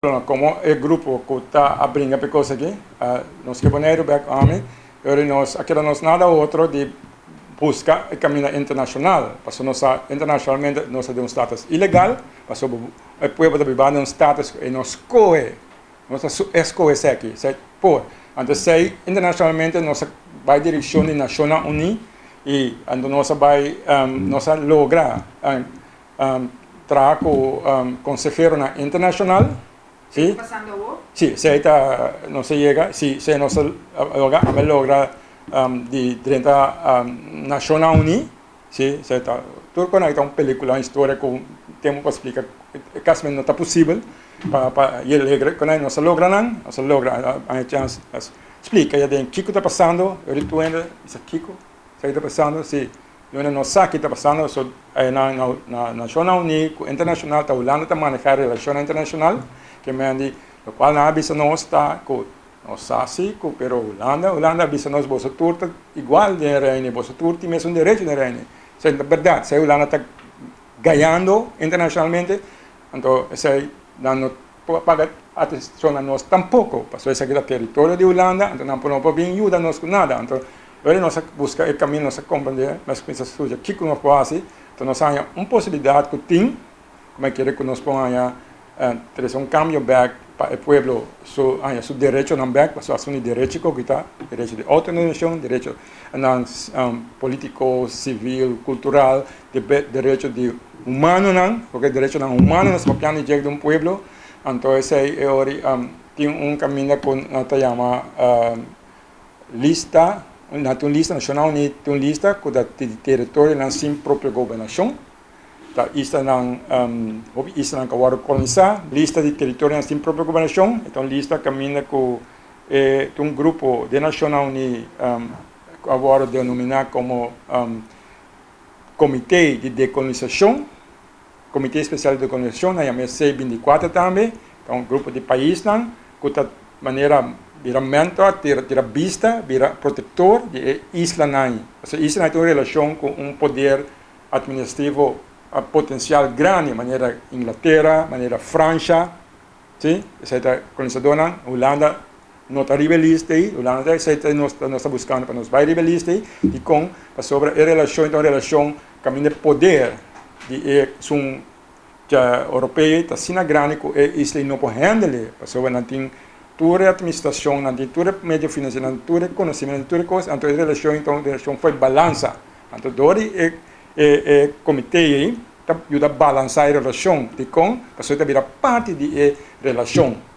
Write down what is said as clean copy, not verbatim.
Komo e grupo ku ta a bringa pa e kos aki, nos ke Boneiru bèk ami, pero nos a keda nos nada otro di buska e kaminda internashonal, pasobra nos sa internashonalmente nos ta den un status ilegal, pasobra e pueblo ta biba den un status ku e no skohe, nos ta eskohe esaki, esei por. Anto esei internashonalmente nos a bai direkshon di Nashonnan Uní i anto nos a bai nos a logra traha ku konseheronan internashonal. Si. Pasando awor? Si, esei ta nos a yega, si, esei nos a logra, a logra di drenta Nashonnan Uní, si, esei ta, tur ku nan ta un pelikula, un historia ku tempu pa splika kasmente no ta posibel pa yega ku nan, nos a logra nan, nos a logra haña chans splika aden kiko ta pasando, ritu hende bisa kiko esei ta pasando, si. Yuna no sa ki ta pasando, so na Nashonnan Uní ku internashonal ta Hulanda ta manehá relashonnan internashonal, ke men di lokual nan a bisa nos ta ku nos sa si ku pero Hulanda, Hulanda a bisa nos boso tur ta igual den e Reino, boso tur tin mesun derecho den e Reino. Esei no ta bèrdat, esei Hulanda ta gayando internashonalmente, anto esei nan no por paga atenshon na nos tampoko, pasobra esaki ta teritorio di Hulanda, anto nan por no por bin yuda nos ku nada, anto Ora nos a buska e kaminda, nos a komprendé, nos a kuminsá studia kiko nos por hasi, enton nos a haña un posibilidat ku tin, ku mi kere ku nos por haña trese un kambio bèk pa e pueblo su haña su derechonan bèk, pasobra asun di derecho ku ta, derecho di outodeterminashon, derechonan polítiko, sivil, kultural, derecho di humanonan, porque derechonan humano nos papiando dje di un pueblo, anto esei e ora tin un kaminda ku nan ta yama Lista, nan tin un lista, Nashonnan Uní tin un lista ku ta di teritorionan sin propio gobernashon. Ta islanan, hopi islanan ku a wòrdu kolonisá. Lista di teritorionan sin propio gobernashon, e ta un lista kaminda ku e ta un grupo den Nashonnan Uní ku a wòrdu denominá komo Komité di Dekolonisashon, Komité Spesial di Dekolonisashon, nan yama e C24 tambe, ta un grupo di paisnan ku ta manera bira mentor, tira tira bista, bira protektor di e islanan. Pasobra e islanan tin un relashon ku un poder atministrativo potensial grandi, manera Inglatera, manera Fransha, si, esei ta kolonisadornan. Hulanda no ta riba e lista ei, Hulanda ta esei ta nos ta buskando pa nos bai riba e lista ei. Dikon? Pasobra e relashon ta un relashon kaminda e poder di e esun dja Europeo ta asina grandi ku e isla ei no por hendele, pasobra nan tin tur e atministrashon, nan tin tur e medio finansiero, nan tin tur e konosementu, nan tin tur e kos, anto e relashon ei ta un relashon for balansa. Anto dor di e e komité ei ta yuda balansá e relashon. Dikon? Pasobra e ta bira parti di e relashon.